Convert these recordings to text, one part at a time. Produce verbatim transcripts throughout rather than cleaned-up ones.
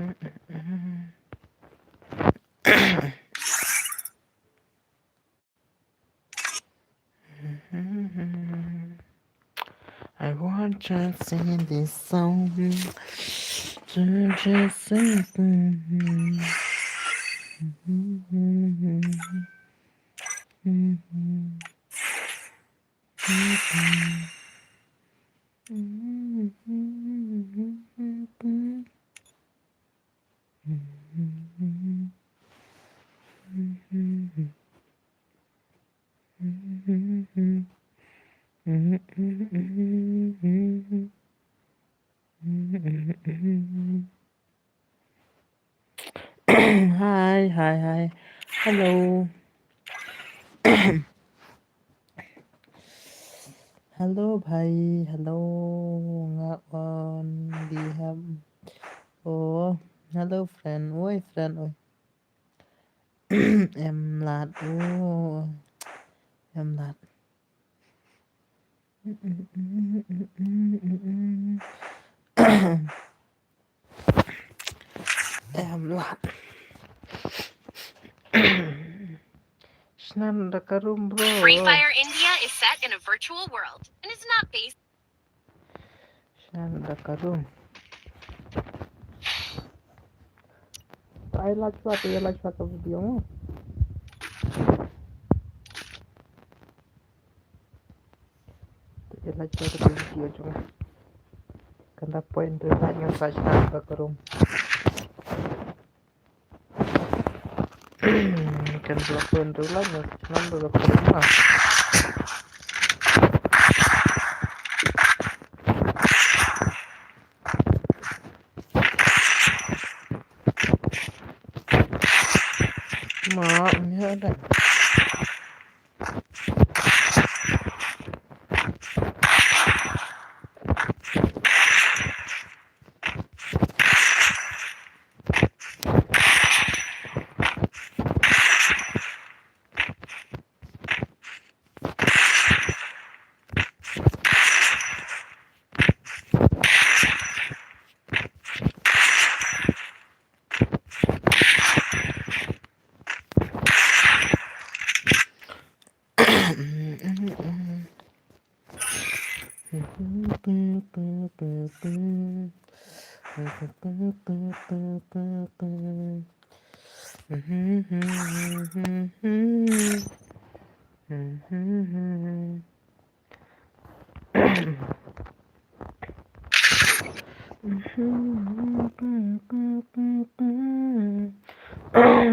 I want to sing this song. To just sing. Hi, hi, hi. Hello. Hello bhai, hello. Nga on biham. Oh, hello friend. Oi friend, oi. Em lad. Oh. Em lad. Em lad. Shna da ka room, bro. Free Fire India is set in a virtual world and is not based. Shna da ka room. Ai la chwa te la chwa ka video mo. Te la chwa ka video jong. Kan da point re la ngan sa shna da ka room. Kan block pun rulan, nan rulan pun rulan. Ma, ini ada.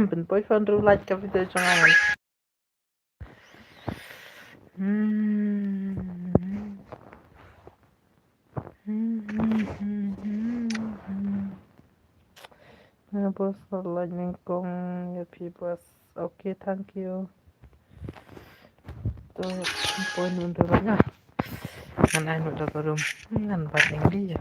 Pynpoi fan ru like ka video jong nga. Hmm. Hmm. Ya, boss, like nyngkong ïa phi, boss. Okay, thank you. To, pynpoi nun ruh nga. Ngan ai nud da ka room. Ngan bat ning di ya.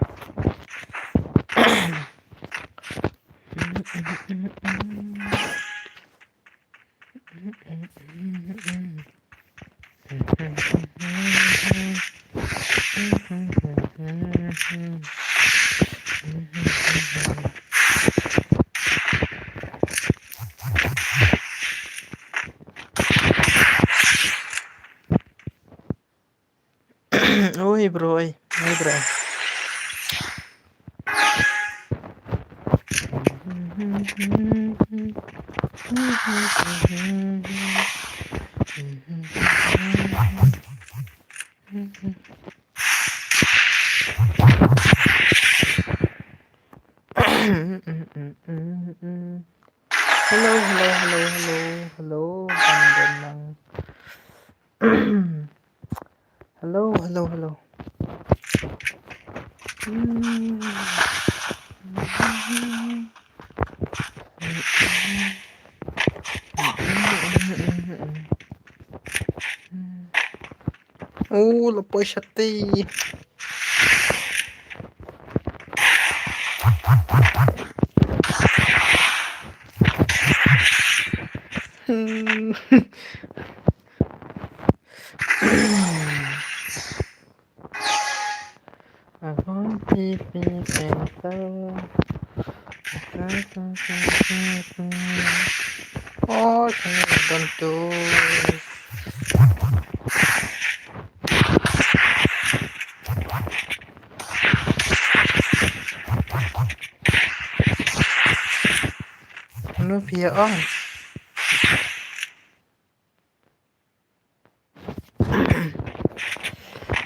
Oi, bro, oi. Oi, bro. Hello, hello, hello, hello, hello. Hello, hello, hello. Oh, la poi shati. Hmm. Ahong pipi pengto. Oh, sini don tu. Mano phi ong?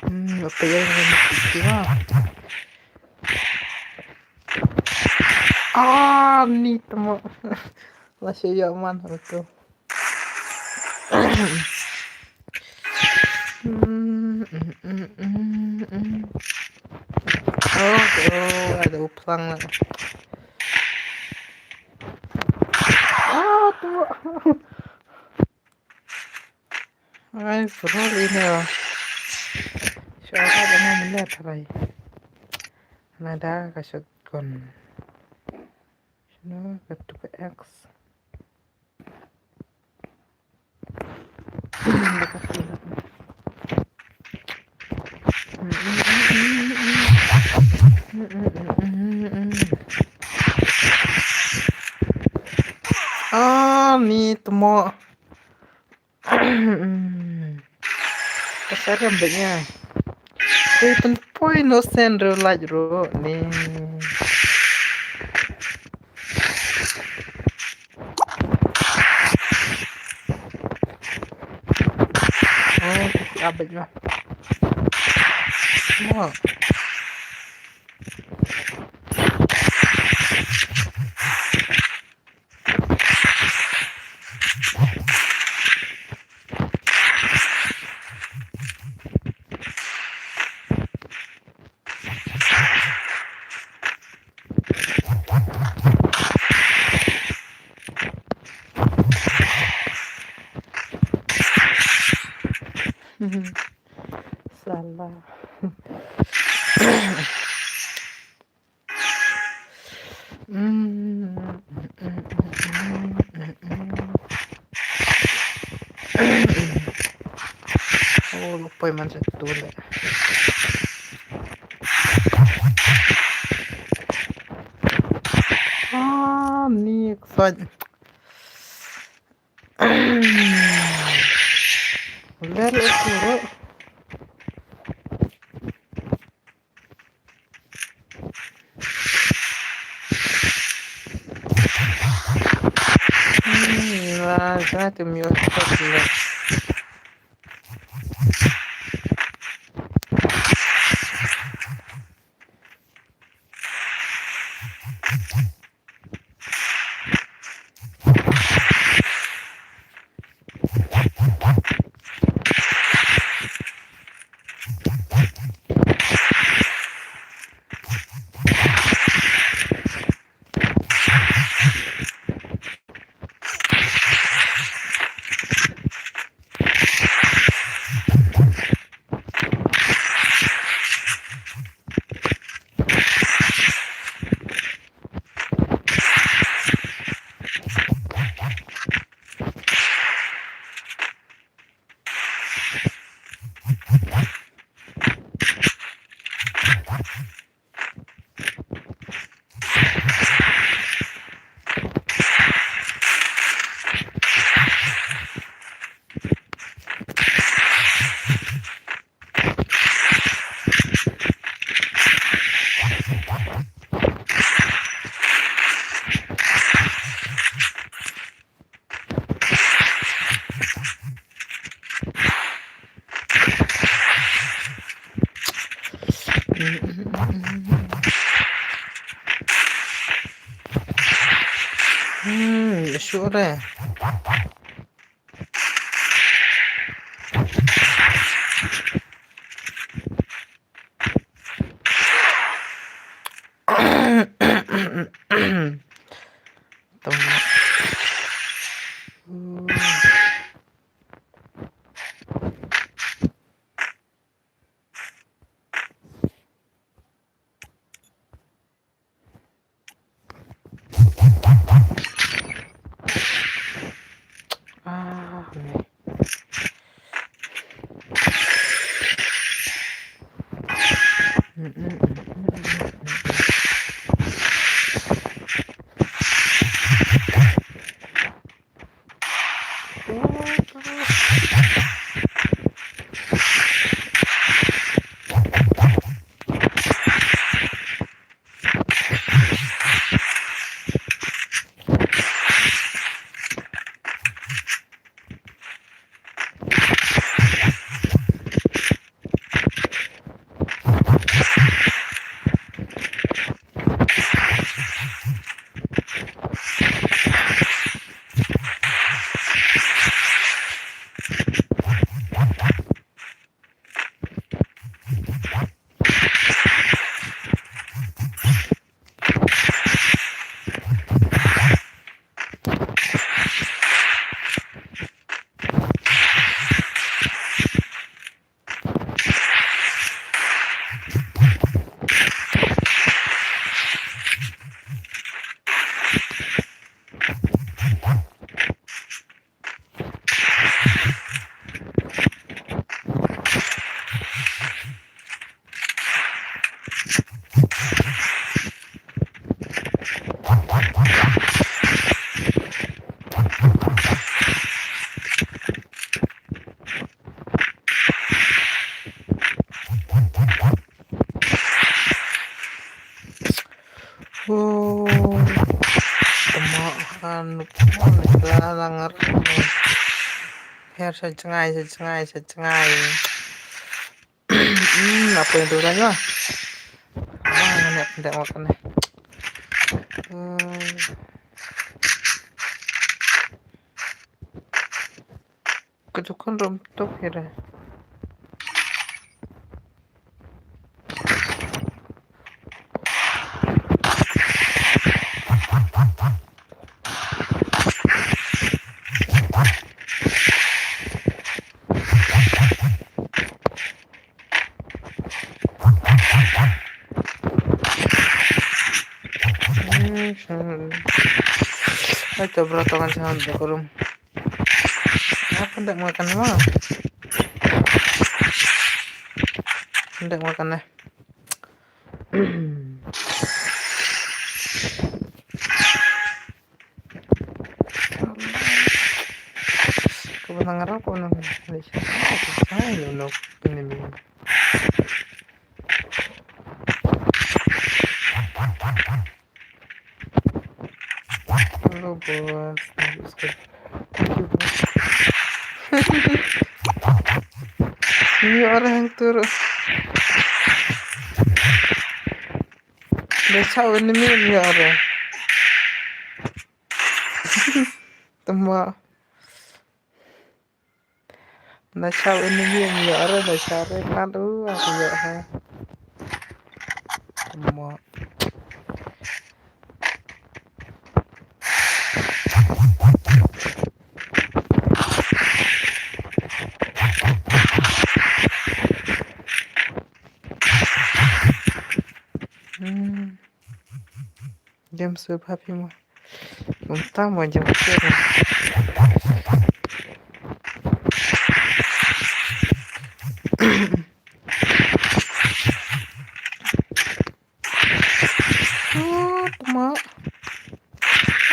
Hmm, apa yang kami fikir lah? Ah, ni temo. Lah saya man tu. Hmm, hmm, hmm, hmm, hmm. Oh, oh, ada uplang lah. Ah, temo. Ai, bro, ini lah. Siapa nama melihat rai? Nada ka shotgun. Sino ka tu ka X. Ah, ni temo. Ka sarem ba ïa. Te pynpoi no sen ru lait ru ni. Oh, ka abet ma. Oh. Salah. Oh, lupa man satu lagi. Ah, ni excited. Ular itu, bro. Hmm, lah, sana tu mute dulu. Hmm, sure. Ah, me. Oh, tama han, tama la langar. Her sa chengai, sa chengai, sa chengai. Hmm, apa yang tu tanya? Ah, nak pindah makan ni. Hmm. Ketukan rom tok kira. Ay, sobra tangan sa handa ko rum. Apa ndak makan ma? Ndak makan eh. Ko ba nang rap ko nang. Ay, no, no, enemy. Hello, boss. Thank you, boss. Ni orang turun. Dah caw ni mi ni orang. Tama. Na chau ini ni, ïa ara na chau re kan u aku ïa ha. Mo. Hmm. Jam su pha phi mo. Kumta mo jam su. Tut mo.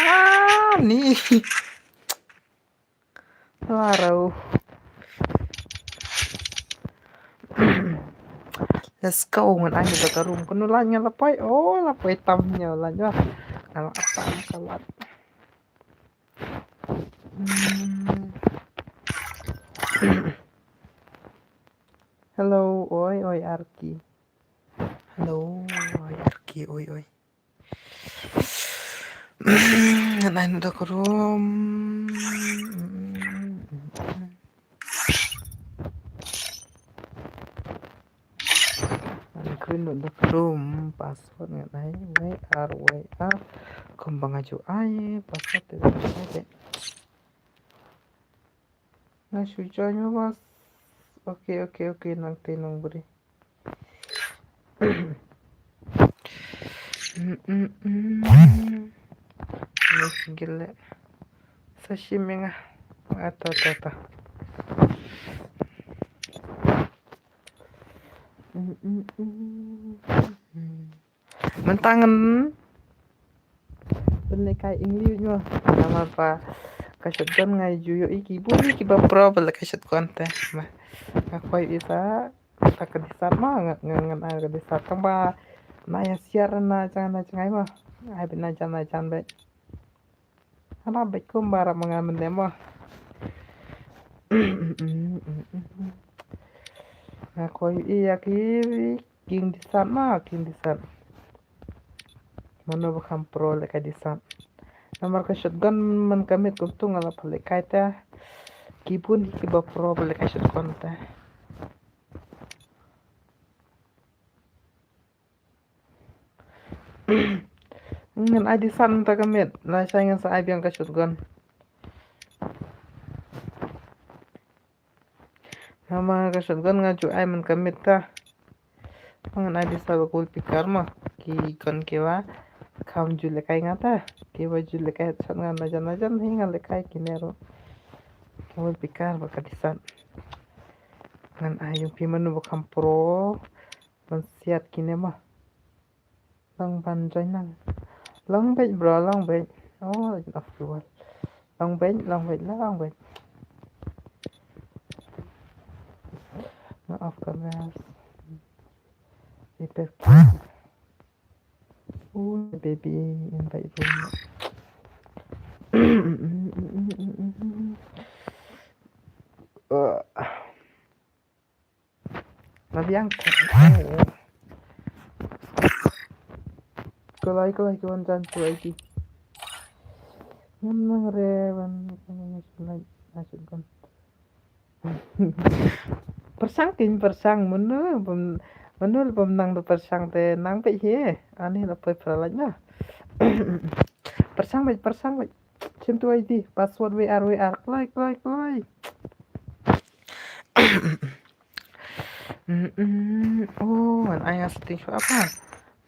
Ah, ni. Larau. Let's go, ngan ai da ka room. Kano la nya la poi. Oh, la poi tam nya la nya. Ala tam ka la. Hmm. Hello, oi, oi, Arki. Hello, oi, Arki, oi, oi. Ngan ai da ka room. Ngan create da ka room, password ngan ai, wei ar, wei ar. Kumba nga ju ai password te, te. Nga shu join mo, boss. Okay, okay, okay, nangta nang bri. Mm, mm, mm. Yes, gile. Sa shim ïa nga. Ata, ata, ata. Mm, mm, mm, mm. Mynta ngan pynlehkai ïing liw mo. Namar ba ka shotgun nga ju ïohi ki bun kiba pro ba la ka shotgun te. Ba nga kwah ïohi sa, ta ka disat mo, nga, nga, ngan ai ka disat tang ba na ïa siar na jang na jngai mo. Ai beit na jang na jang beit. Hana beit kumba rap ma nga mynne mo. Nga kwah ïohi ïa ki king disat mo, king disat. Mano ba kham pro lehkai disat. Namar ka shotgun man ka miet kumtu nga la pha lehkai te. Ki bun hi kiba pro ba lehkai shotgun te. Ngan ai disat mynta ka miet. Lashai ngan sa ai biang ka shotgun. Namar ka shotgun nga ju ai man ka miet ta. Ngan ai disat ba ka wheelpicker ma. Ki gun kiba kham ju lehkai nga ta. Kiba ju lehkai shotgun najan najan hi nga lehkai kine ruh. Ka wheelpicker bad ka disat. Ngan ai ïa phi mano ba kham pro. Ban siat kine ma. Long ban join lang. Long beit bro, long beit. Oh, off the wall. Long beit, long beit, long beit. Nga off ka best. Repair. Oh, baby, invite room. Uh. Nga biang. Kloi, kloi, ki wan jan kloi ki. Ngam nang re ban ban. Pyrshang kin pyrshang mano bym mano bym nang da pyrshang te nang peit hi. Ani la poi pyrshang na. Pyrshang beit, pyrshang beit. Chim tu I D, password W R W R, kloi, kloi, kloi. Mm, mm, oh, ngan ai nga sting shuwa pa.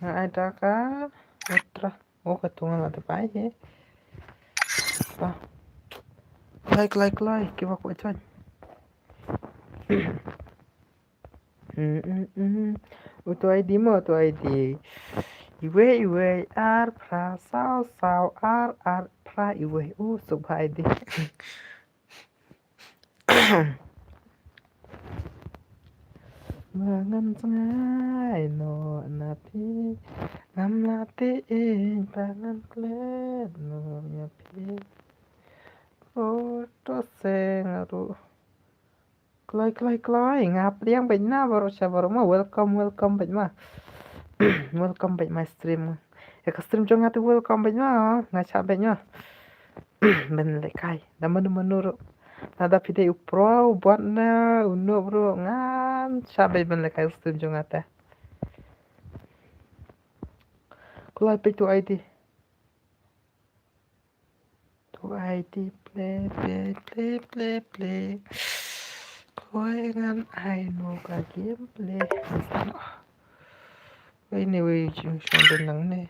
Ngan ai da ka Ultra. Oh, ka tu ngan la da bai he. Pa. Kloi, kloi, kloi, kiba kwah join. Mm, mm, mm. Uto I D mo, uto I D. Iwei, iwei, ar, phra, saw, saw, ar, ar, phra, iwei. U, suk bha I D. Ba ngan sngai noh na phi. Ngam lah tieng ba ngan klet noh ïa phi. Oh, to se nga ruh. Kloi, kloi, kloi. Nga pdiang bad na baroh sha baroh ma. Welcome, welcome bad ma. Welcome bad my stream. Ïa ka stream jong nga te welcome bad ma. Nga shah bad ma. Ban lehkai. Da mano mano ruh. Lada phi dei u pro, u bot ne u noob ruh ngan shah bad ban lehkai ka stream jong nga te. Kloi peit tu I D. Tu I D play, play, play, play, play. Kloi ngan ai noh ka game play. Wei ne wei ju shong den nang ne.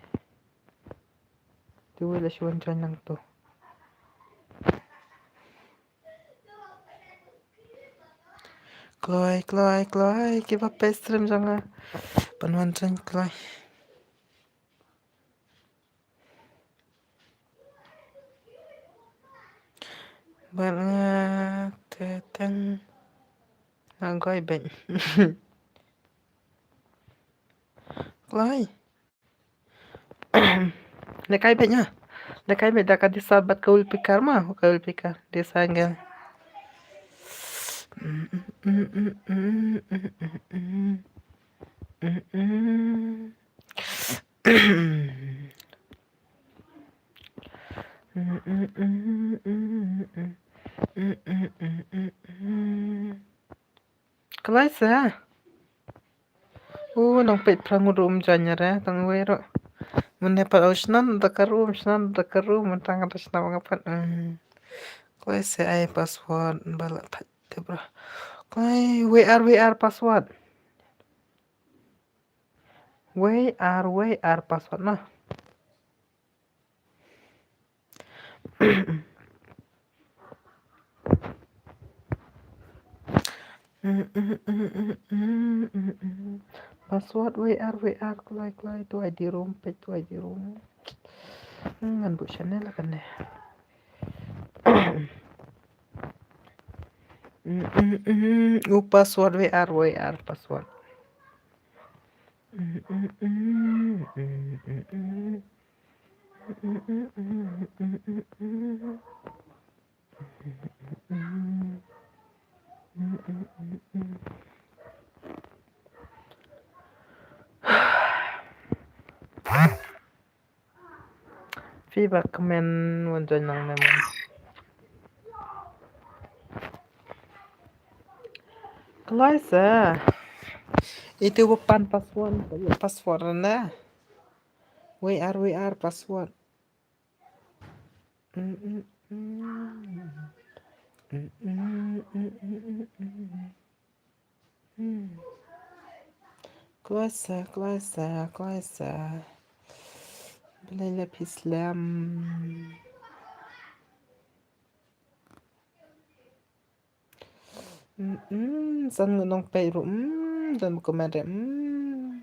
Tu wei la shong jan nang tu. Kloi, kloi, kloi, kiba peit stream jong nga. Ban wan jan kloi. Bad nga te teng nga goi bad. Kloi. Lehkai bad nga. Lehkai bad da ka disa bad ka ulpikar ma, ka ulpikar. Disa ngel. Kloi sa. U nang peit phrang ruh um jan re tang wei ruh. Mynne pat u shnan da ka ruh, um shnan da ka ruh, mynta nga da shnan nga pat. Kloi sa ai password ba la thait te bro. Kloi W R W R password. W R W R password na. Password W R W R kloi kloi tu I D room peit tu I D room. Ngan buh channel la kane. U password W R W R password. Phi ba kmen wan join lang ne mo. Kloi sa. Itu ba pan password, password na. Wei ar, wei ar password. Mm, mm, mm. Mm, mm, mm, mm, mm, mm. Hmm. Kloi sa, kloi sa, kloi sa. Balei la phi slem. Mm, mm, san ngut nong peit ruh. Mm, don comment re. Mm.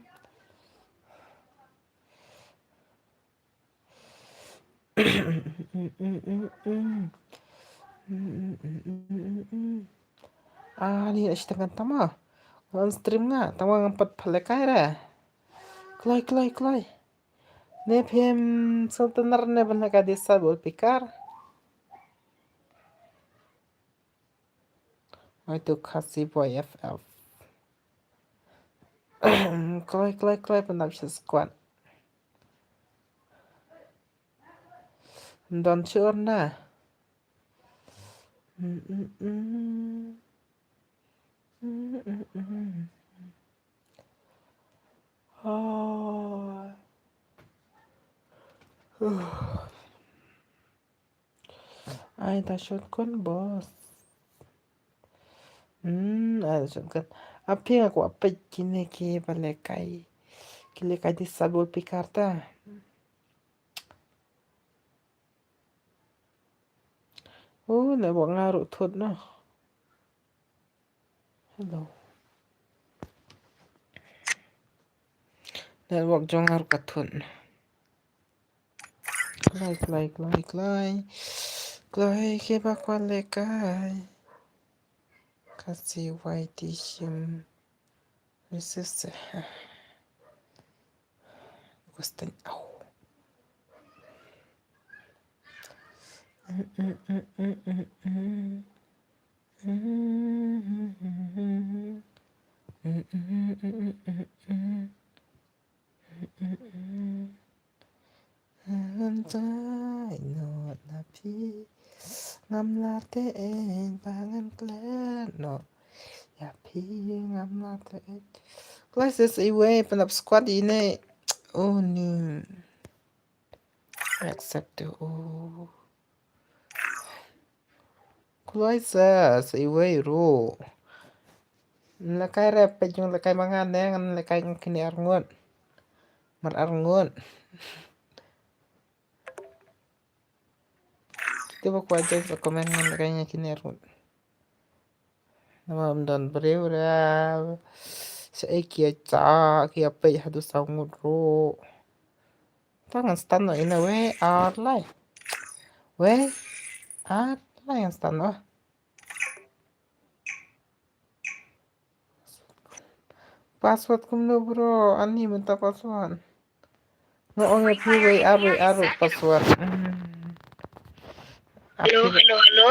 Ah, ni dah setengah tama. Ngan stream nga, tama ngan pat palekai re. Kloi, kloi, kloi. Ne phim sultanar ne ban ka disa bol pikar. Wai tu Khasi boy F F. Kloi, kloi, kloi, pynap shi squad. Don chur na. Mm, mm, mm. Mm, mm, mm. Oh. Ai ta shot kon boss. Hmm, ai ta shot kon. Api nga kwah peit kine ki ba lekai. Ki lekai disa bol pikar ta. Oh, network nga ruh thut no. Hello. Network jong nga ruh ka thut no. Kloi, kloi, kloi, kloi. Kloi ki ba kwah lekai. Khasi wai ti shim. This is, uh, question. Oh. Ngan tai not na phi. Ngam la te eng ba ngan klet not. Ya phi ngam la te eng. Classes iwei pynap squad ine. Oh ni. Accept to. Oh. Kloi sa, sa iwei ruh. Lekai rep, pejung lekai mangan ne, ngan lekai ngan kini arngut. Mar arngut. Kita ba kwah join sa comment ngan lekai ngan kini arngut. Namar ym don briew ra. Sa ei kia cha, kia pej hadu saw ngut ruh. Ta ngan stun noh ina wei ar lai. Wei ar lai ngan stun noh. Password kumno bro, ani mynta password. Nga ong ïa phi wei ar wei ar password. Hmm. Hello, hello, hello.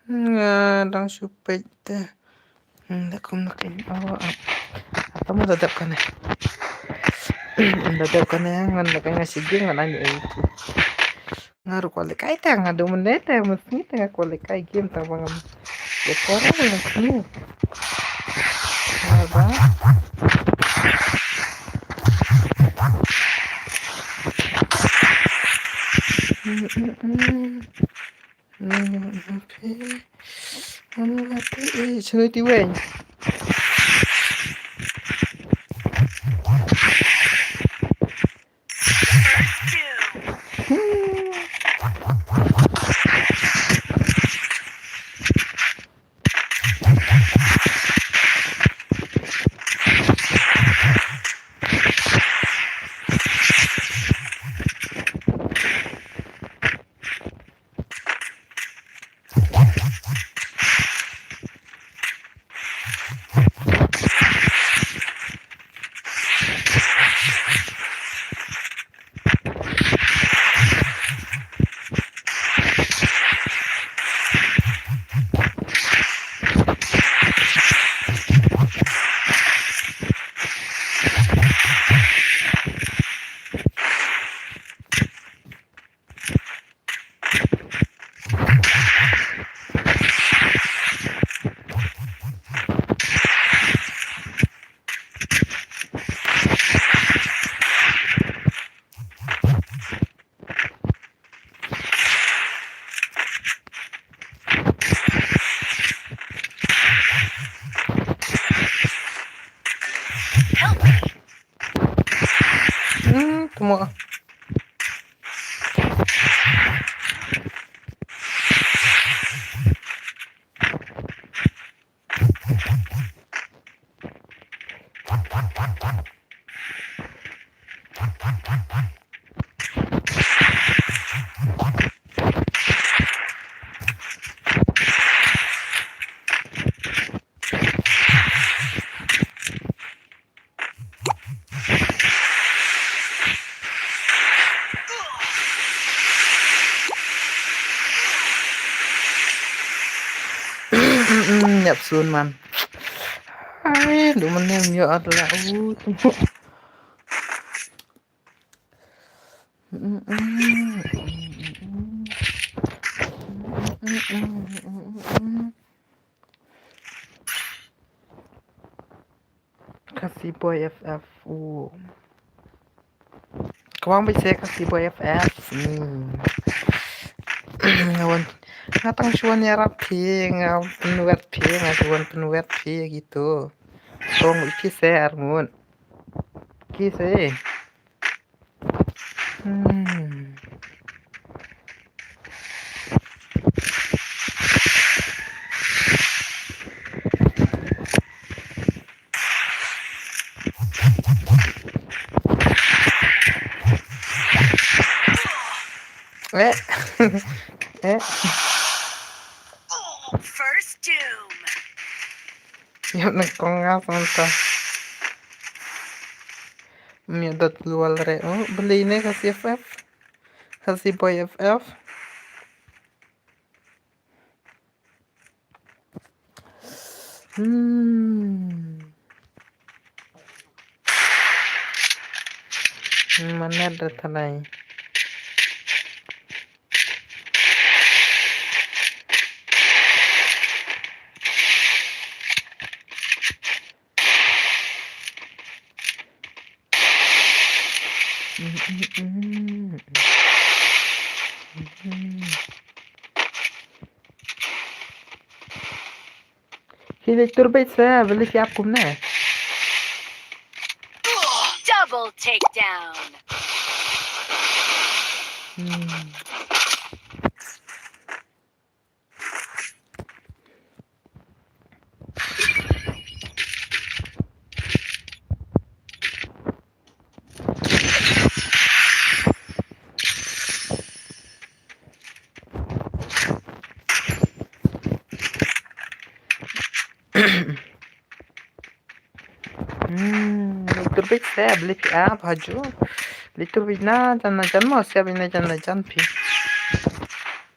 Nga dang shu peit te. Hmm, da kum na kin. Oh, ah. Ata mo da dep kane. Da dep kane ngan da kane sigi ngan ani ai tu. Nga ruh kwah lehkai te nga dum ne te mesti te nga kwah lehkai game tang ba ngam. Ye kora ne sini. Nga ba. Hmm, hmm, hmm. Hmm, okay. Ngam la te, eh, shano ti wei. Tmo. Nyap sun man. Ai, lu man nem yo at la u. Khasi Boy F F u. Kwang bit se Khasi Boy F F. Hmm. Wan. Nga tang shuan ya rap phi, nga penwet phi, nga shuan penwet phi gitu. Tong iki se arngut. Ki se. Hmm. Eh. Eh. First doom. Yap na kong nga santa. Mia dot lual re. Oh, beli ne Khasi F F. Khasi Boy F F. Hmm. Mana da thalai. Ki leit tur beit sa, ba leit ïap kumne. Double takedown. Hmm. Hmm, leit tur beit se, ba leit ïap ha ju. Leit tur beit na jan na jan mo, se beit na jan na jan phi.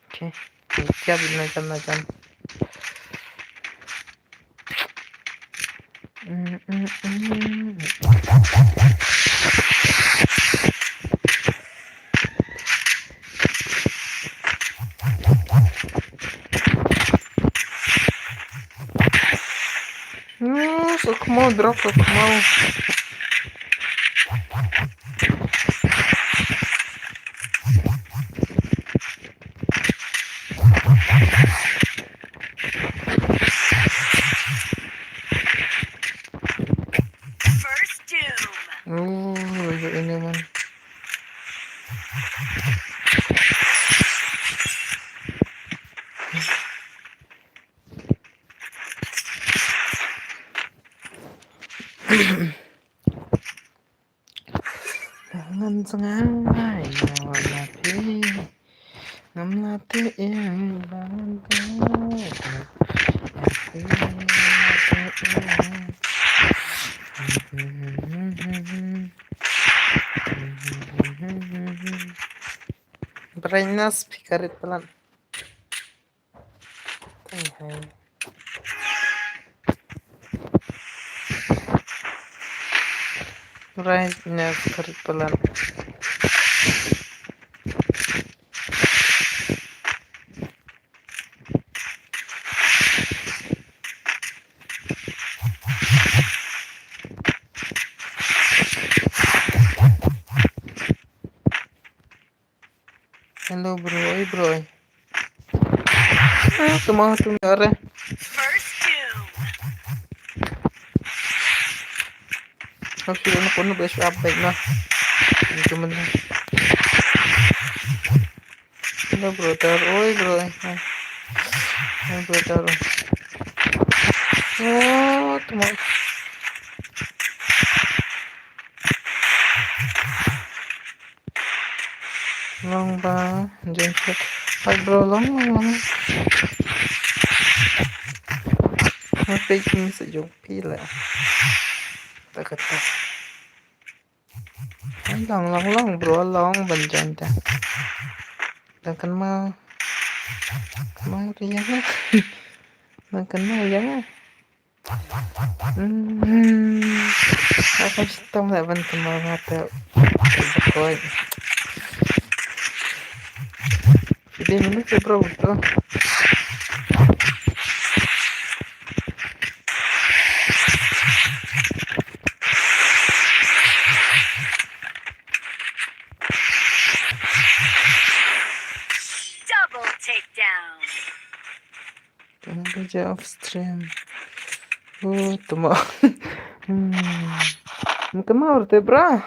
Okay. Leit ïap beit na jan na jan. Hmm, so kmo drop, so kmo. First doom. Oh, ini man. Ngan sngai, ngan la te, ngan la te, eh, ngan te, eh, ngan te, eh. Brightness phi ka rit palat. Hai, hai. Brightness ka rit palat. Hello, bro. Oi, bro. Ah, tu mau tu ni ore. First two. Hopefully, ano kono best update na. Ito man. Hello, brother. Oi, bro. Oi, brother. Oh, tuma. Long ba, jeng chet. Hai, bro, long, long, long. Ngan peit kum sa jong phi la. Ta kata. Ai, long, long, long, bro, long ban join ta. Dang kynmaw. Kynmaw ri ïa nga. Dang kynmaw ïa nga. Hmm. Aku stom la ban kynmaw nga te. Bakoi. Jadi mana tu, bro, tu? Double takedown. Tengah kerja off stream. Oh, tuma. Hmm. Tuma urte, bro.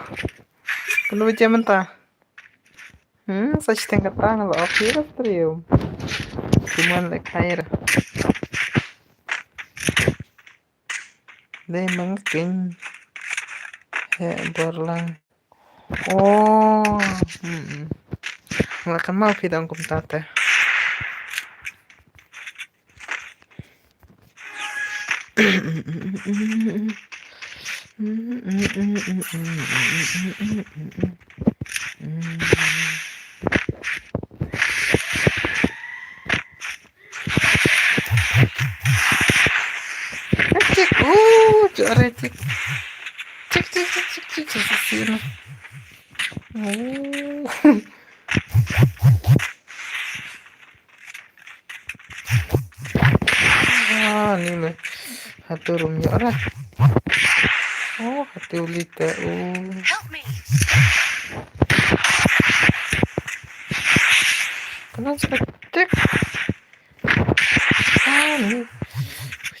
Kena baca mentah. Hmm, sa shiteng kata nga la off stream. Cuman lek khair. Dei mengking. He, borlang. Oh, hmm. Nga kan mau pidang kumta te. Cek, oh, cek, cek. Cek, cek, cek, cek, cek, cek, cek, cek. Oh. Ah, ni me. Hatu rum yo ra. Oh, hatu lita. Oh. Help me. Kena seketik. Ah, ni.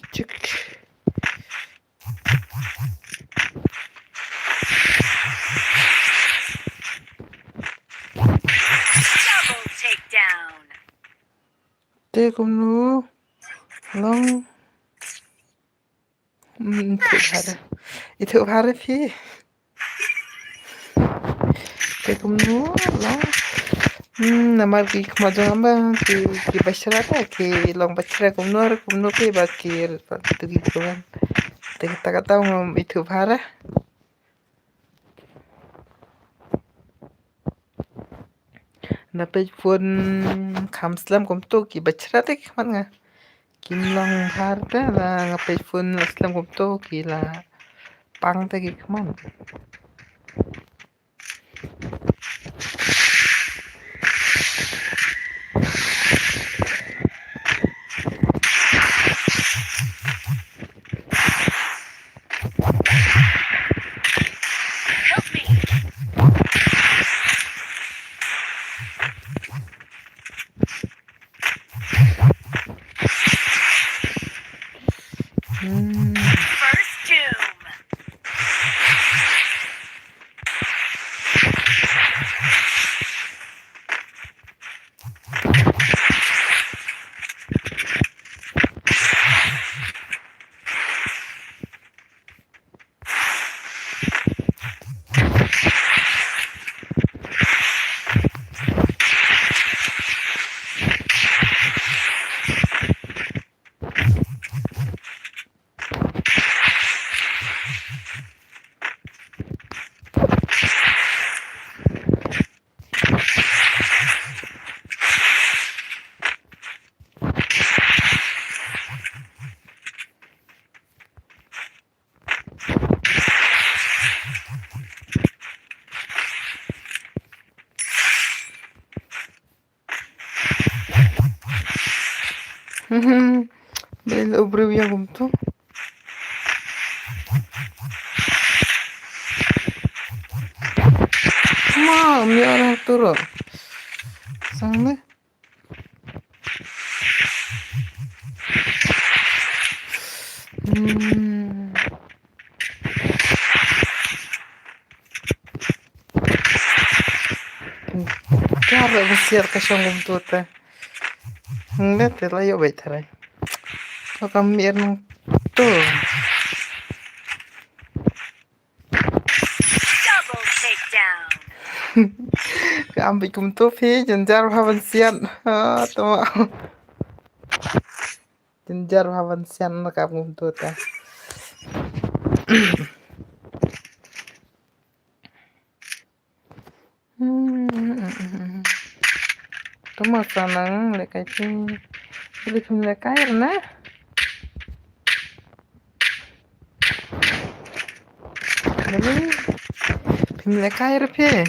Cek. Double takedown. Te kumno long. Hmm, itu bhare. Itu bhare phi. Te kumno long. Hmm, namar ki khmat jong nga ba ki, ki bachra ta, ki long bachra kumno, kumno phi ba ki, tu ki kumno. Te kata kata ngam itu bhare. Na page phone kham slem kumto ki bachra te ki khmat nga. Kim long bhar te la nga page phone la slem kumto ki la pang te ki khmat. Help me. Hmm. First doom. Bel obreu yang kumtu. Ma, mi orang turun. Sang ni. Hmm. Siat ka shong kumto te. Ngat te la ïoh beit tharai. Ko kam mier nang to. Double takedown. Ka am beit kumto phi, jynjar bha ban siat. Ha, to ma. Jynjar bha ban siat na ka am kumto te. Tuma sa nang lehkai phi. Phi lehkai na. Phim lehkai re phi.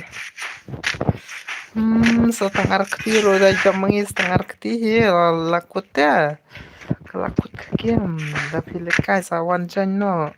Hmm, sa tang ar kti ro da jam mangi sa tang ar kti hi la, la kut ya. Ka la kut ka kem da phi lehkai sa wan jan no.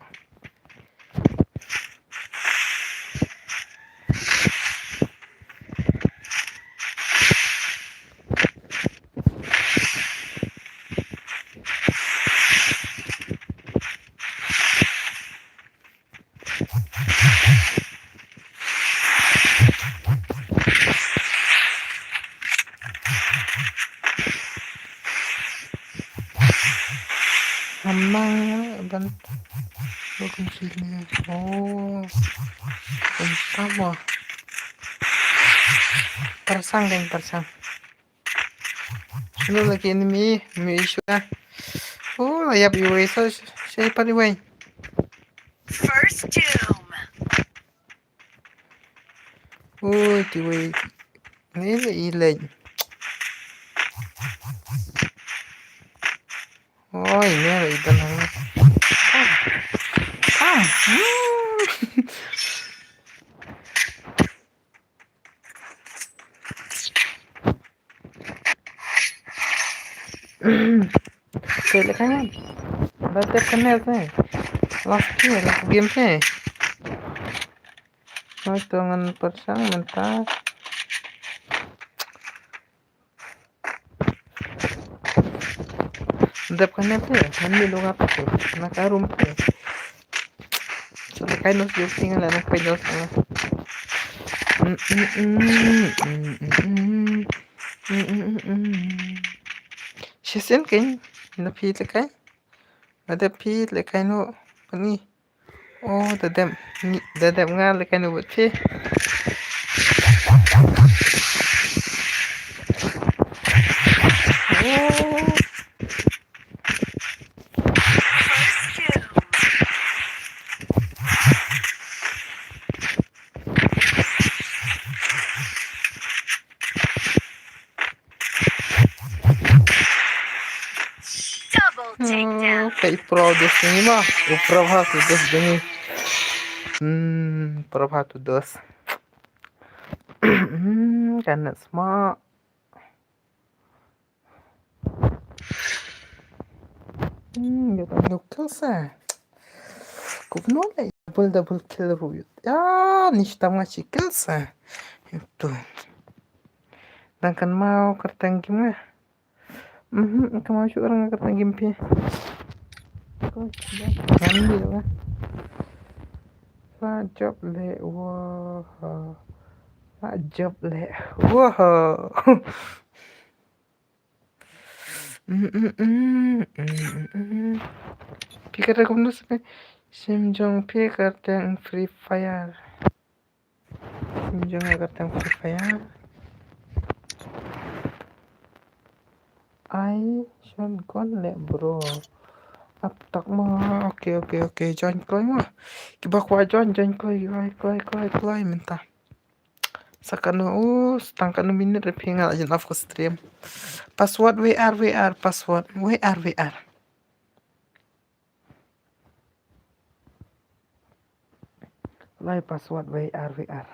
Amang ban bukan sini. Oh. Entah mo. Tersang ding tersang. Sino lagi enemy, enemy issue ah. Oh, la ïap iwei sa shay pat iwei. First doom. Ui, kiwei. Ni le i le. Oi, ni le i dan. Come. Come. Te lehkai ngan. Ba dep ka net ne. Last game, last game te. Hooid to ngan pyrshang mynta. Dep ka net te, ngan mih lung ap te. Na ka room te. Sa lehkai nos juk ting la nang peit nos la. Shisien kein na phi lehkai. Na dep phi lehkai no. Kani. Oh, da dep ni, da dep nga lehkai no bad phi. Oh. Double takedown. Ka i pro dos ni ma. U pro ha tu dos ni. Hmm, pro ha tu dos. Hmm, kan sma. Hmm, ïa ban ïa kill sa. Kumno la double, double kill ruh ïa. Ïa, ni shi tam nga shi kill sa. Ïa tu. Dang kynmaw kyrteng game nga. Mhm, kynmaw shuh nga kyrteng game phi. Ngan bi la. La jop le, wow. La jop le. Wow. Mm, mm, mm, mm, mm, mm. Phi kyrteng kumno sa phi? Sim jong phi kyrteng Free Fire. Sim jong nga kyrteng Free Fire. Ai shotgun le bro. Attack ma. Okay, okay, okay. Join kloi ma. Kiba kwah join, join kloi, kloi, kloi, kloi, kloi mynta. Sa katno, oh, sa tang katno minit re phi nga la jan off ka stream. Password W R W R, password W R W R. Lai password W R W R.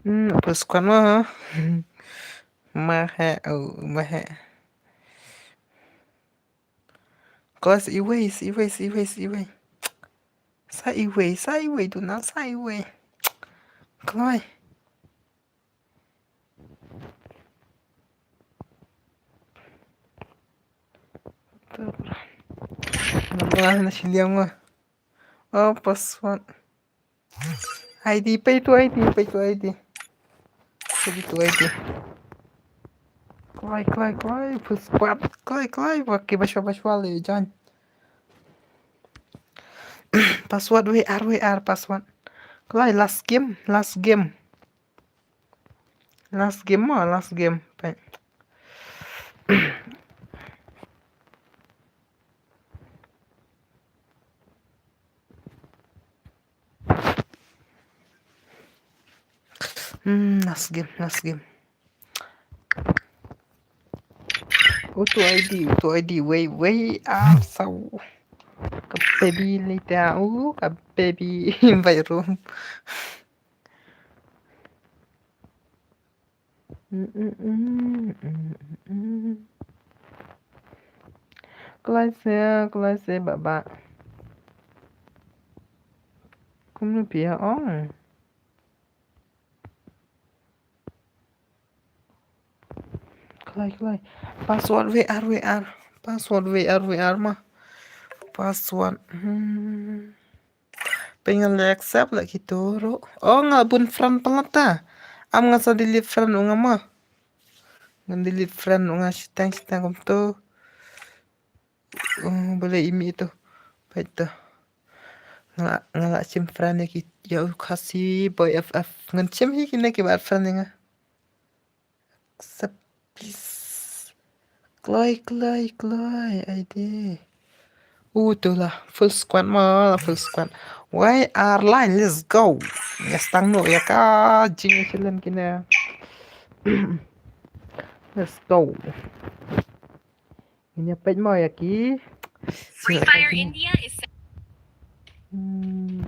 Hmm, first squad ma. Ma he, oh, ma he. Klas iwei, iwei, iwei, iwei. Sa iwei, sa iwei, tu na sa iwei. Kloi. Namar na shiliang ma. Oh, password. I D, pei tu I D, pei tu I D. Pei tu I D. Kloi, kloi, kloi, first squad. Kloi, kloi, wa ki bashwa, bashwa le jan. Password wei ar, wei ar, password. Kloi, last game, last game. Last game ma, last game. Pei. Hmm, last game, last game. Utu I D, utu I D, wei, wei, ah, saw. Ka baby later, uh, ka baby in my room. Mm, mm, mm, mm, mm, mm. Kloi se, kloi se, baba. Kumno pia ong. Kloi, kloi. Password V R, V R. Password V R, V R ma. Password. Hmm. Pyngan le accept la ki turu. Oh, nga bun friend palat ta. Am nga sa delete friend u nga ma. Ngan delete friend u nga shiteng shiteng kumtu. Oh, boleh imi tu. Baik tu. Nga, nga la shim friend ya ki, ya u Khasi boy F F. Ngan shim hi kine ki bad friend ya nga. Accept, please. Kloi, kloi, kloi. Ai de. Uh, tu la. Full squad ma, la full squad. Wei ar lai, let's go. Yes, tang no, ya ka. Jing silen kine. Let's go. Ini apa mau ya ki? Free Fire India is Hmm.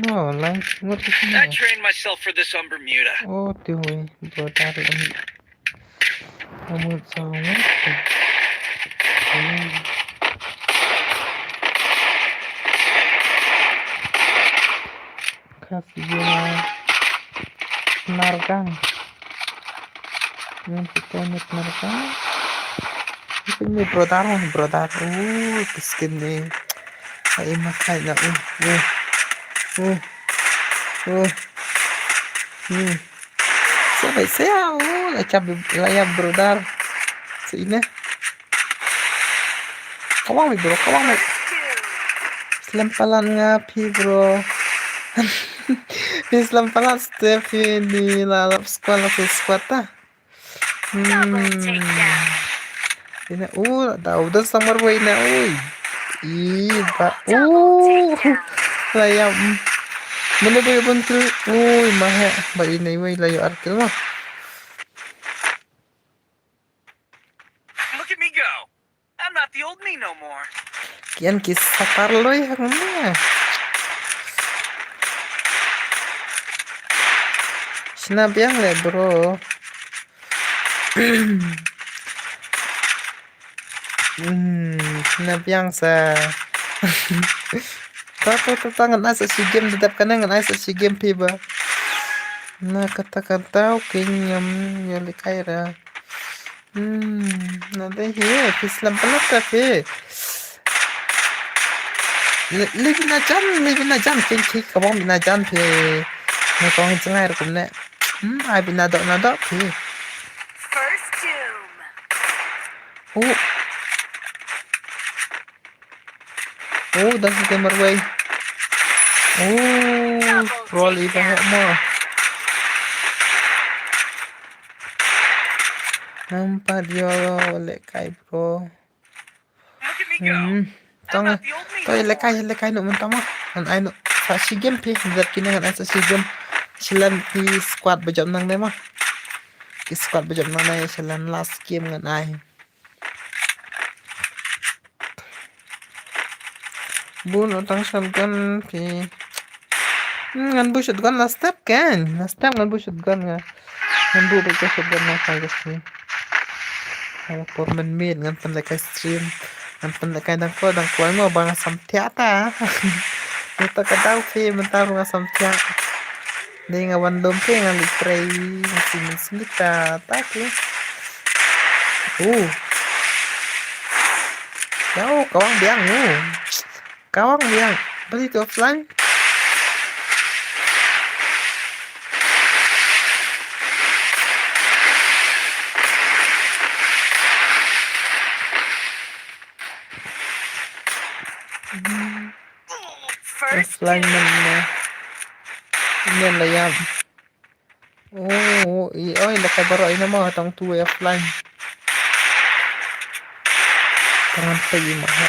No, lang ngut tu I sini. Trained myself for this on Bermuda. Oh, tu hui. Bro, tarik ni. Kamu tahu ngut. Hmm. Khas dia Nargang. Yang kita ni Nargang. Ini brother, brother. Uh, miskin ni. Ai makai na. Uh, uh, uh, uh. Hmm. Siapa saya? Oh, la cap la ya brother. Sini. Kawang mi bro, kawang mi. Slem palat nga phi bro. Phi slem palat step phi ni la lap squad la full squad ta. Hmm. Ina u da u da samar boy ina ui. I ba u la ya. Mana boy bun tu ui mahe ba ina ui la ya arkil ma. Look at me go. I'm not the old me no more. Kian ki satar loi hang ne. Sna biang le bro. Hmm, sna biang sa. Ta ta ta ta ngan ai sa shi game da dap kana ngan ai sa shi game phi ba. Na kata kata okay ngam ya le kai ra. Hmm, na dei hi, phi slem palat ta phi. Le, le bina jan, le bina jan, king king, kabang bina jan phi. Na kong jngai rukum ne. Hmm, ai bina dok na dok phi. First doom. Oh. Oh, dan si gamer wei. Oh, troll iba hek mo. Nampak dia lo lek kai bro. Hmm. Tong, tong lek kai, lek kai nuk mentama. Ngan ai nuk sa shi game phi, zat kine ngan ai sa shi game. Shilan ki squad bejam nang ne ma. Ki squad bejam nang ne, shilan last game ngan ai. Bun u tang shotgun phi. Hmm, ngan buh shotgun last step kan. Last step ngan buh shotgun nga. Ngan buh bad ka shotgun na kai ka sngi. Haba por mynmiet ngan pynleh kai stream. Ngan pynleh kai dang ko dang ko mo ba nga samthiah ta. Mynta ka daw phi mynta ruh nga samthiah. Dei nga wan dom phi nga leit trei nga simin sngit ta ta phi. Uh. Daw ka wang biang uh. Kawang biang. Beli tu offline. Offline mana? Ini layam. Oh, i oi la ka baroh ina ma tang tu offline. Tangan pagi ma ha.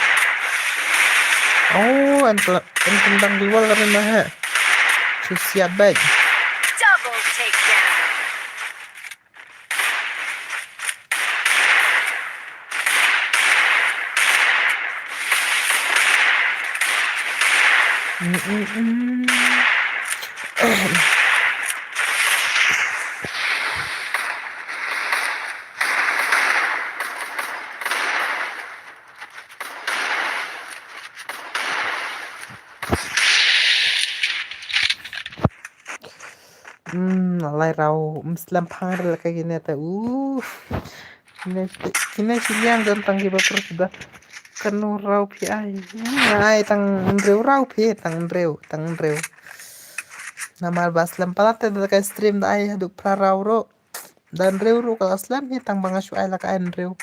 Oh, an tla- an tendang dua la ma ha. Susiat baik. Double takedown. Mm, mm, mm. Hmm, lai rau, um, slem phang rel ka gine ta. Uh. Kine, kine shi liang don tang ki ba pro suda. Kanu rau phi ai. Hmm, ai tang hynriew rau phi, tang hynriew, tang hynriew. Namar ba slem palat te da ka stream da ai haduh phra rau ruh. Da hynriew ruh ka la slem hi tang ba nga shu ai la ka ai hynriew.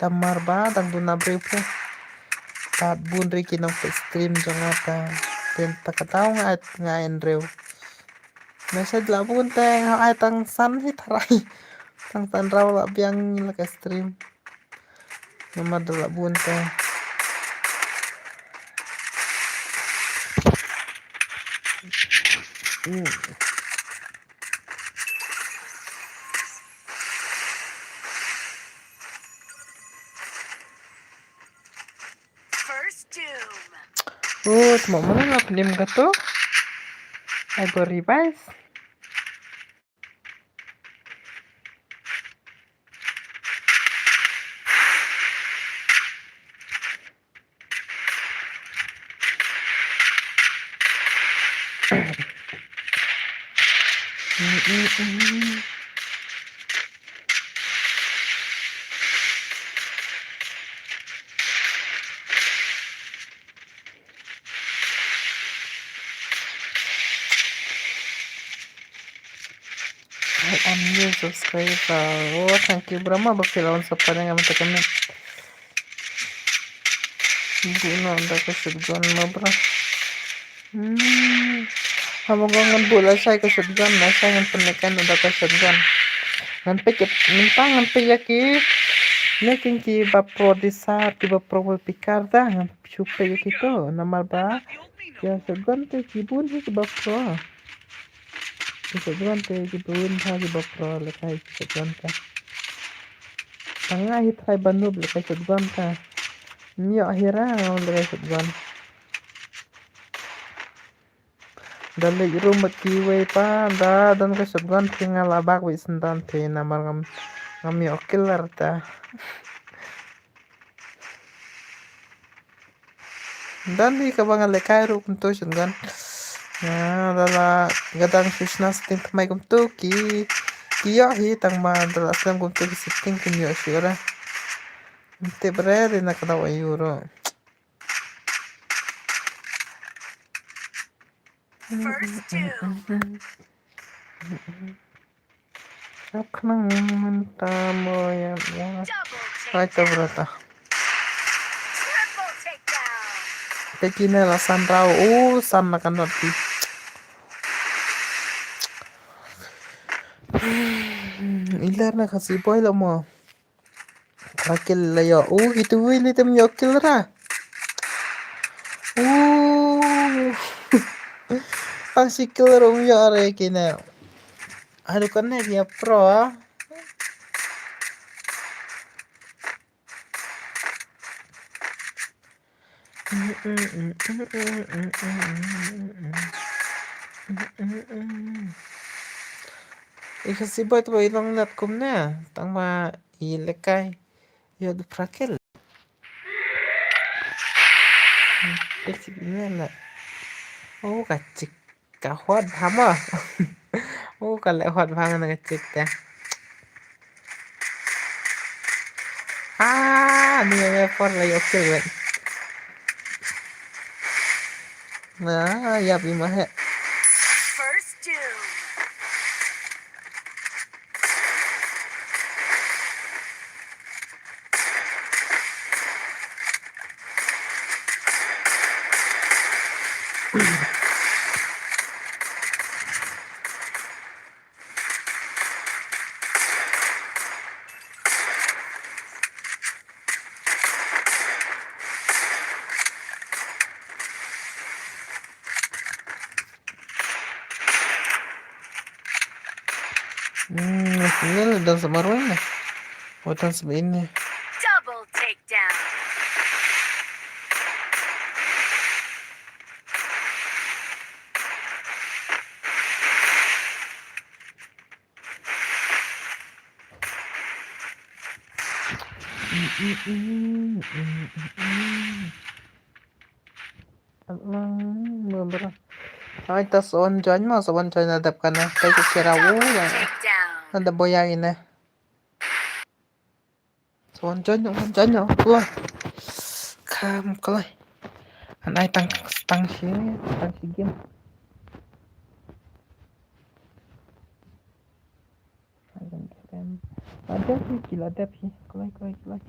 Namar ba dang duna briew phi. Pat bun ri ki nongpeit stream jong nga ta. Ten ta ka daw nga ai nga ai hynriew. Message la bun te nga ai tang san hi tharai. Tang san rau la biang la ka stream. Namar da la bun te. Hmm. First doom. Oh, tmo mana nga pnim ka tu. Ai bo revise. I am new subscriber. Oh, thank you, Brahma, ba phi la wan support ïa nga mynta ka miet. Buh noh da ka shotgun ma bra. Hmm. Haba ngan buh lashai ka shotgun, lashai ngan pynlehkai noh da ka shotgun. Ngan peit, mynta ngan peit ïa ki. Ne kin ki ba pro disar, ki ba pro wallpicker da, ngan shu peit ïa ki to. Namar ba ïa shotgun te ki bun hi ki ba pro. Ki shotgun te ki bun ha ki ba pro lehkai ki shotgun te. Tang nga hi trai ba noob lehkai shotgun te. Ym ïoh hi ra nga lehkai shotgun. Da leit rum bad kiwei pa da don ka shotgun te nga la bak beit shen don te namar ngam ngam ïoh killer te. Don hi kaba nga lehkai ruh kumto shotgun. Nga da la ka dang shu shna setting thymmai kumto ki ki ïoh hi tang ba da la slem kumto ki setting kim ïoh shuh re. Ym tip re dei na ka daw aïu ruh. First doom. Sap khnang mynta mo ïa mo. Double takedown. Hai ta brata. Triple takedown. Te kine la san rau. Oh, san na ka not ki. Ilar na ka si boy la mo. Ka kill la ïoh. Uh, itu win item ïoh kill ra. Uh. Tang shi kill ra um ïoh re kine. Aduh, kane dia pro ah. I Khasi boi to i long nat kumne, tang ma i lekai. Yo du prakel. Kel sik ne la. Oh, ka chik ka hot bha ma. Oh, ka le hot bha na ka chik ta. Ah, ni me por la yo kill wet. Na, yap i ma he. First doom. Hmm, sini dan sama ruin. Oh, dan sama ini. Double takedown. Ai ta son join ma, son join na dap kana. Ta ki kira wu. Na da boya ine. Son join, son join. Kloi. Kam kloi. An ai tang, tang shi, tang shi game. Adep hi, kila adep hi. Kloi, kloi, kloi.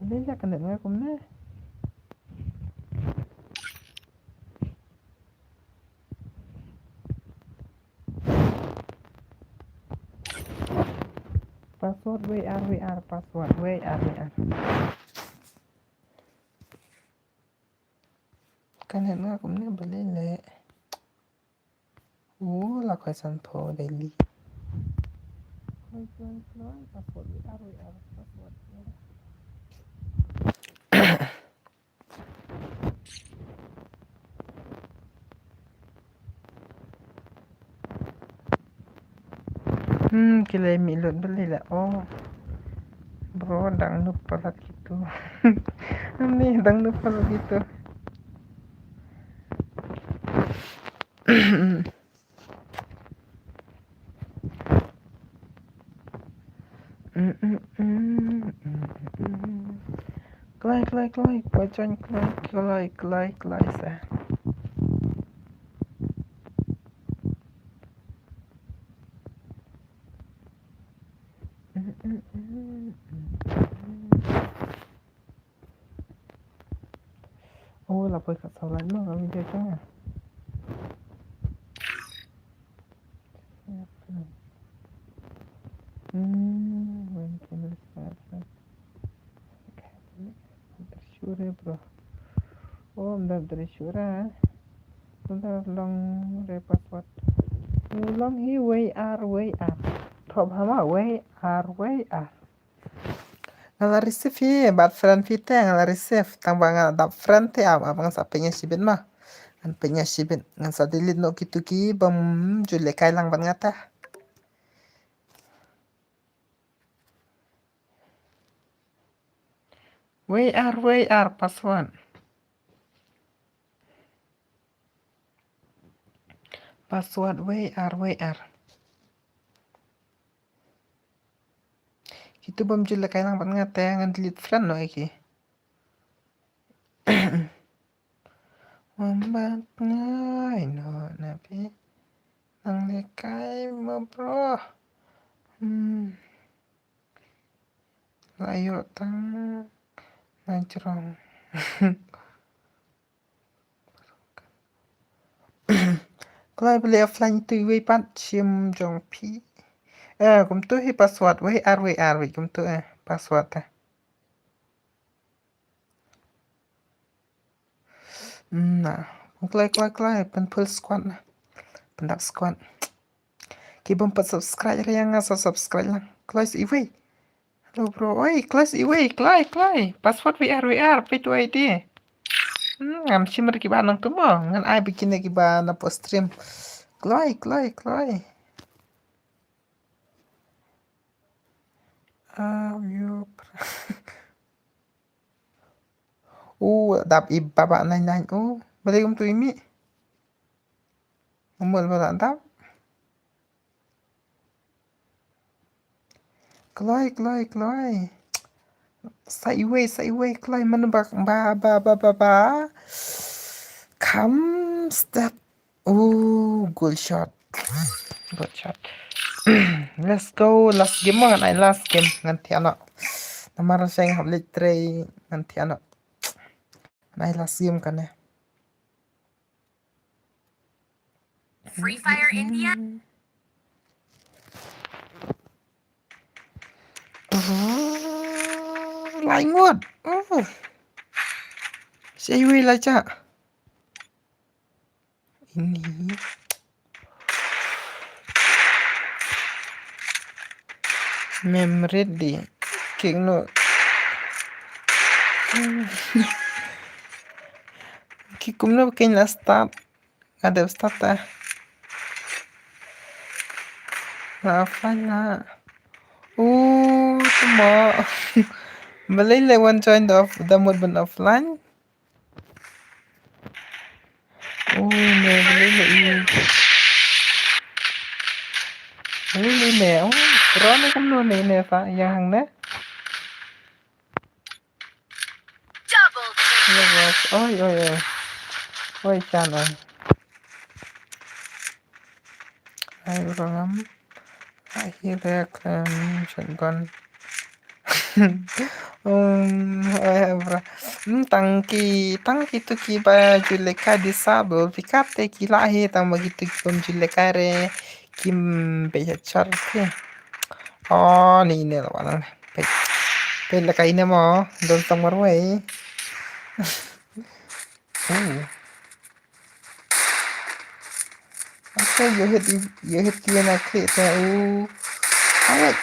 Ini ja kena ngai kumne. Password W R W R, password W R W R. Kan nga kumne beli le. Oh, la khoi san pho daily. Khoi khoi khoi, password W R W R, password. Hmm, ki lei mih lut beli la. Oh. Bro, dang nup palat kitu. Ni dang nup palat kitu. Kloi, kloi, kloi, pachan kloi, kloi, kloi, kloi sa. Oh, la poi ka saulan mo, kami dia tengah. Hmm, when can we start? Sure, bro. Oh, mda dari sure. Mda long re password. Long hi W R W R. Thop hama W R W R. Nga la receive hi, bad friend phi te nga la receive. Tang ba nga dap friend te, ap, ap nga sa pynïa shibit ma. Ngan pynïa shibit, ngan sa delete noh kitu ki bym ju lehkai lang bad nga te. W R W R password. Password W R W R. Kitu bym ju lehkai lang bad nga te ngan delete friend noh ïa ki. Wambat ngai noh na phi. Nang lehkai mo bro. Hmm. La ïoh tang na jrong. Kloi beli offline tu iwei pat shim jong phi. Eh, kumtu hi password, wei ar, wei ar, wei kumtu eh, password eh. Na, kloi, kloi, kloi, pynphul squad na. Pyndap squad. Ki bym pat subscribe re nga sa subscribe lang. Kloi sa iwei. To bro, oi, Clash iwei, kloi, kloi. Password V R, V R, peit wei te. Hmm, ngam shim re kiba nang tu mo. Ngan ai bikine kiba na post stream. Kloi, kloi, kloi. Ah, you. Uh, dap i baba nine nine. Uh, balik um tu imi. Umul bala dap. Kloi, kloi, kloi. Sa iwei, sa iwei, kloi. Mana ba, ba, ba, ba, ba, ba. Come, step. Oh, good shot. Good shot. Let's go. Last game mo, ngan ai last game. Ngan thiah noh. Namar seng hap leit trei, ngan thiah noh. Ngan ai last game kane. Free Fire India. Lai ngut. Uh. Sa iwei la cha. Ini. Memory di. King no. Ki kumno king la start. Ada start ta. La offline la. Uh, tuma. Balei le wan join the off, the mode ban offline. Oh, ne, balei le i. Balei le ne. Oh, pro ne kumno ne ne fa yang hang ne. Double. Iya, bos. Oi, oi, oi. Oi, chan, oi. Ai, bro, ngam. Ai, hi, rek, em, shotgun. Um, oi, bro. Hmm, tang ki, tang kitu kiba ju lehkai disable. Pikat te ki lah hi, tang ba kitu ki bym ju lehkai re. Kim be ya char ke. Oh, ni ne la wan. Peit. Peit lehkai ne mo. Don tang marwei. Oh. Okay, you hit, you hit ki na kri te. Oh. Ai.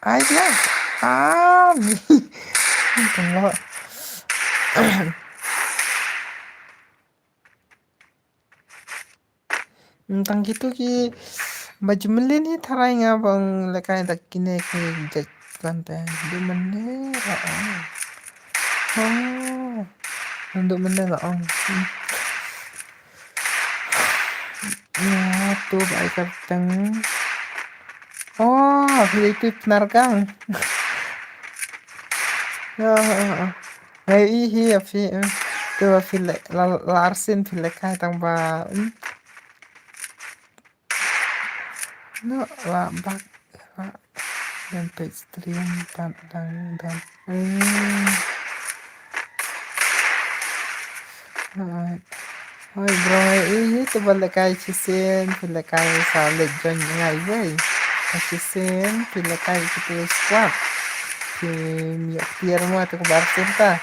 Ai ya. Ah, ni. Tengok. Hmm, tang kitu ki ba ju mlien hi tharai nga bang lehkai da kine ki jait kan te. Du mlien ra ong. Oh. Du mlien ra ong. Hmm. Ya, tu ba ai kar teng. Oh, phi tu pnar kang. Ya, ya, ya. Ngai i hi ya phi, em. Tu ba phi le, la, la arsin phi lehkai tang ba, em. No, la bak, la. Dan page stream, dan, dan, dan. Hmm. Alright. Hoi, bro, ngai i hi tu ba lehkai shisien, phi lehkai sa leh join ngai wei. Shisien, phi lehkai ki tu squad. Ki miok tiar mo tu kbar sinta.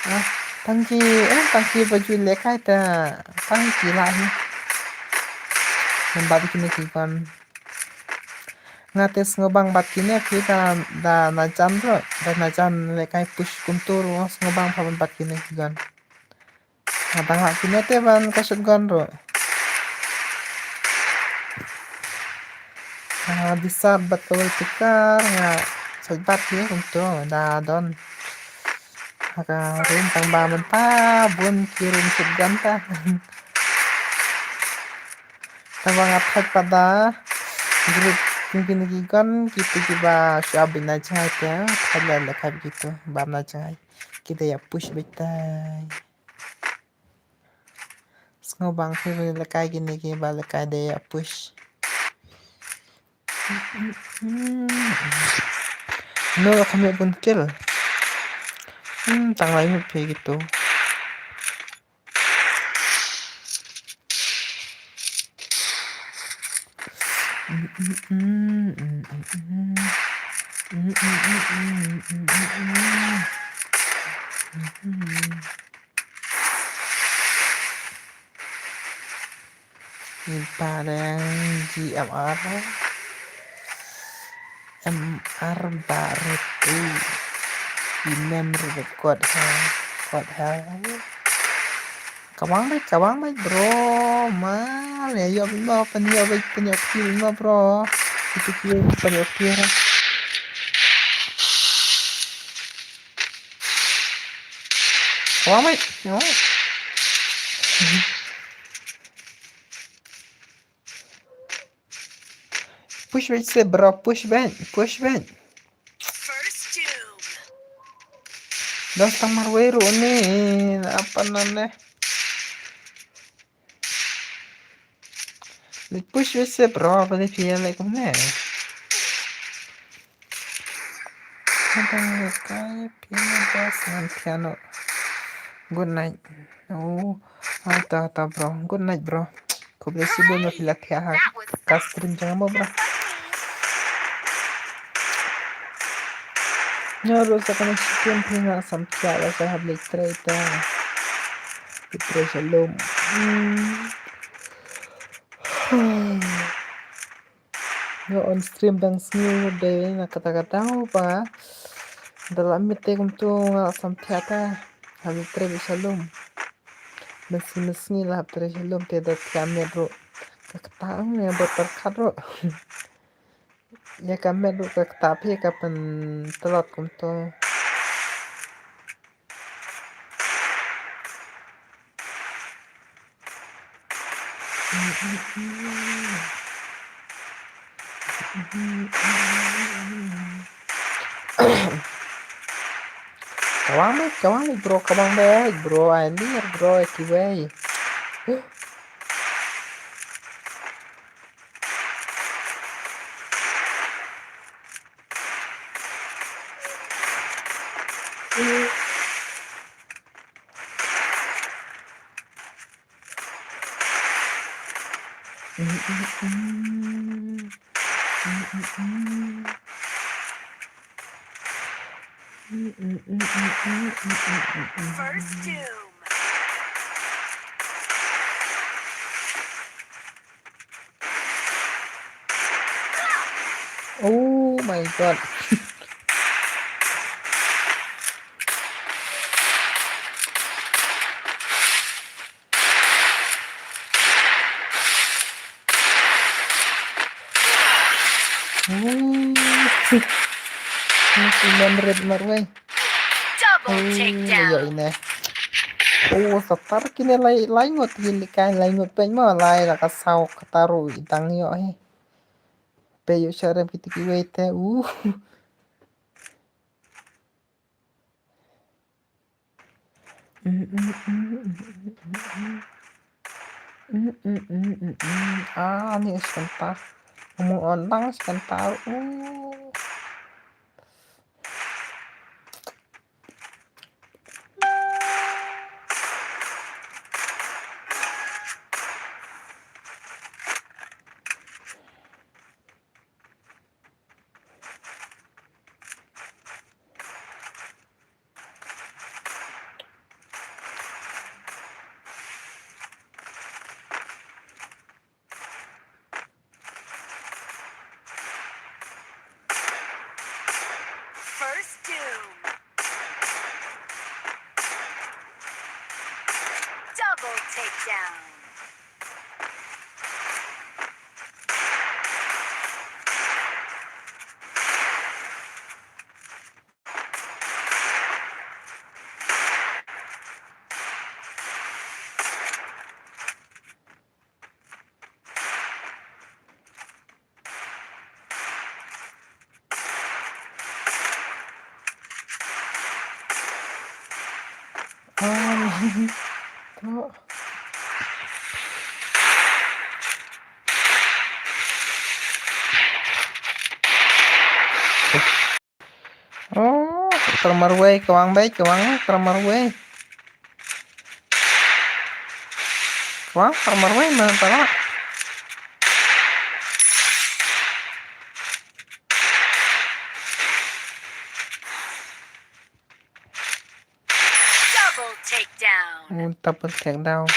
Ah, tang ki, eh, tang ki ba ju lehkai ta. Tang ki lah hi. Nambat kine ki kon. Nga te sngewbang bad kine ki da, da na jan ruh, da na jan lehkai push kumtu ruh, sngewbang pha ban bad kine ki gun. Nga dang hap kine te ban ka shotgun ruh. Nga disar bad kawei tikar, nga sait bad kine kumtu, da don. Ha ka room tang ba mynta bun ki room shotgun ta. Tang ba nga thait pat da group kine ki gun kitu kiba shu ap beit na jngai te, thait leh lehkai kitu bam na jngai. Kita ïa push beit tai. Sngewbang phi ba lehkai kine kiba lehkai de ïa push. No, ka mih bun kill. Hmm, tang lai mih phi kitu. Ni pa dang G M R. Em, arba ribu. Remember the God hell. God hell. Kawang bait, kawang bait, bro. Mal, ïa, ïoh bait mo, pynïoh bait, pynïoh kill mo, bro. Itu kill, pynïoh kill. Kawang bait. Ïoh. Push bait se, bro, push bait, push bait. First doom. Dah tang marwei ruh ni, apa nane? Leit push bait se, bro, ba leit phi ïaleh kumne. Ada kai piano, bass ngan piano. Good night. Oh, ata, ata, bro. Good night, bro. Khublei shibun ba phi la thiah ha ka stream jong nga mo, bro. Nga ruh sa kane shi taïew phi nga sam thiah la sa hap leit trei ta. Ki trei sha lum. Hmm. Nga on stream dang sngew dei na kata kata ba. Da la miet te kumto nga sam thiah ta. Hap leit trei sha lum. Mynsngi mynsngi la hap trei sha lum te da thiah miet ruh. Ka kata ïa ba pyrkhat ruh. Ïa ka met ruh ka kata phi ka pyntlot kumto. Kawang bait, kawang bait, bro, kawang bait, bro, ai lir, bro, ai kiwei. First doom. Oh my God. Oh. Mesti memerit marwei. Double takedown. Ïoh ine. Oh, satar kine lai, lai ngut kine kai, lai ngut pyn mo, lai la ka saw ka taru i tang ïoh hi. Pe ïoh sharem kiti kiwei te, uh. Ah, ni sekenta. Ngomong ontang sekenta. Uh. First doom. Double takedown. Oh, kramar wei, kawang beit, kawang, kramar wei. Kawang, kramar wei, mana tara. Double takedown. Oh, double takedown.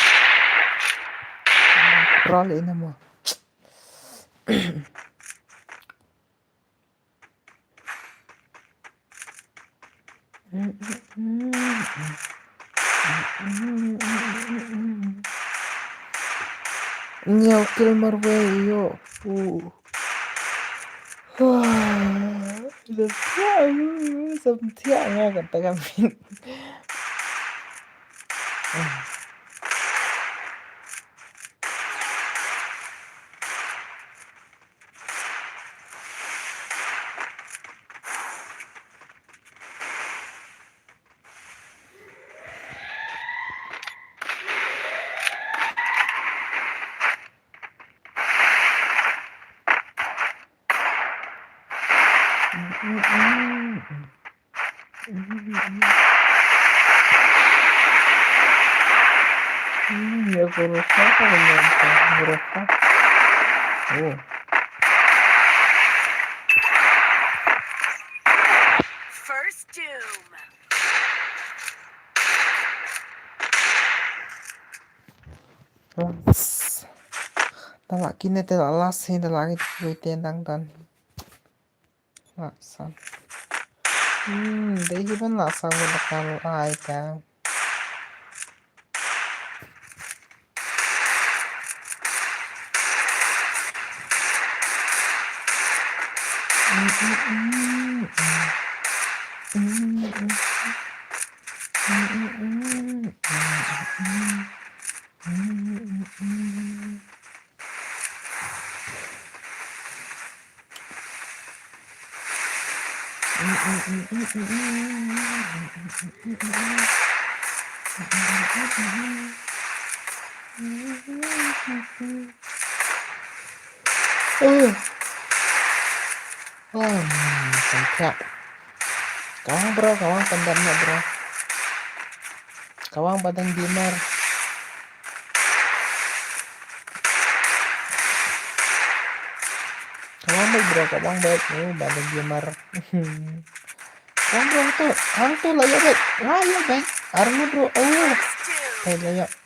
Roll in mo. Ñiaw kill marwei ïoh pu. Wah, da thiah, sam thiah nga kata ka min. Hmm, ya, guru siapa yang nonton? Guru siapa? Oh. First Doom. Last. Tala kine te la last hi, tala kine te dang dan. Laksan. Hmm, dei hi ban laksan ban laksan ai ka. Oh, oh, sampai. Kawang bro, kawang pandam na bro. Kawang Badang Gamer. Kawang baik bro, kawang baik. Oh, Badang Gamer. Kawang bro, hangto, hangto la ïoh baik. La ïoh baik. Arngut bro. Oh. Baik la ïoh.